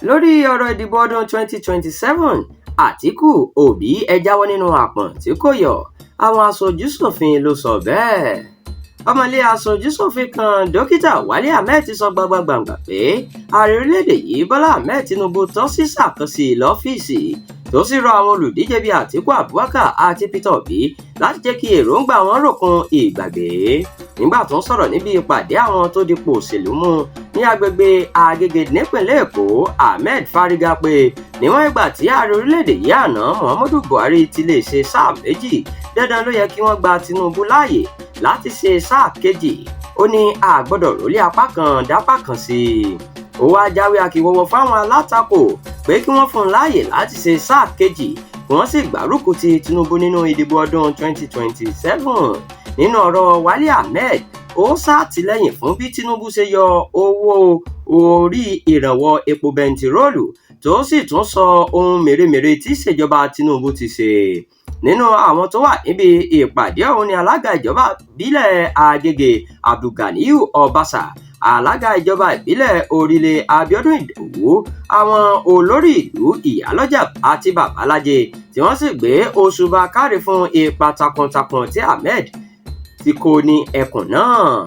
Lórí ọ̀rọ̀ ìdìbò ọdún 2027, Àtíkù, Òbí, ẹ jáwọ́ nínú àpọ̀n tí kò yọ̀. Àwọn aṣojúṣòfin ló sọ bẹ́ẹ̀. Ọmọlé aṣojúṣòfin kan, Dókítà Wálé Ahmed, ti sọ gbangba-gbàǹgbà pé ààrẹ orílẹ̀-èdè yìí, Bọ́lá Ahmed Tinubu, tọ́ sí ṣàkóso lọ́fíìsì, tó sì rọ àwọn olùdíje bíi Àtíkù Abubakar àti Peter Obi láti jẹ́ kí èròǹgbà wọn ròkun ìgbàgbé. Nígbà tó ń sọ̀rọ̀ níbi ìpàdé àwọn tó dipò òṣèlú mú ní agbègbè Agége nípìnlẹ̀ Èkó, Ahmed fárígá pé níwọ̀n ìgbà tí ààrẹ orílẹ̀-èdè yìí àná, Muhammadu Buhari, ti lè ṣe sáà méjì, dandan ló yẹ kí wọ́n gba Tinubu láàyè láti ṣe sáà kejì. Ó ní a gbọ́dọ̀ rólé apá kan dápá kan sí i. Ó wáá jáwé akíwọ́wọ́ fáwọn alátakò pé kí wọ́n fún un láàyè láti ṣe sáà kejì, kí wọ́n sì gbárùkù ti Tinubu nínú ìdìbò ọdún 2027. Nínú ọ̀rọ̀ Wálé Ahmed, ó ṣàtìlẹ́yìn fún bí Tinubu ṣe yọ owó orí ìrànwọ́ epo bẹntiróòlù, tó sì tún sọ ohun mèremère tí ìṣèjọba Tinubu ti ṣe. Nínú àwọn tó wà níbi ìpàdé ọ̀hún ni alága ìjọba ìbílẹ̀ Agége, Abdulganiyu Ọbaṣà, alága ìjọba ìbílẹ̀ Orílẹ̀, Abiodun Ìdòwú, àwọn olórí ìlú, ìyálọ́jà àti babalájẹ, tí wọ́n sì gbé òṣùbà káre fún ipa takuntakun tí Ahmed ti kó ní ẹkùn náà.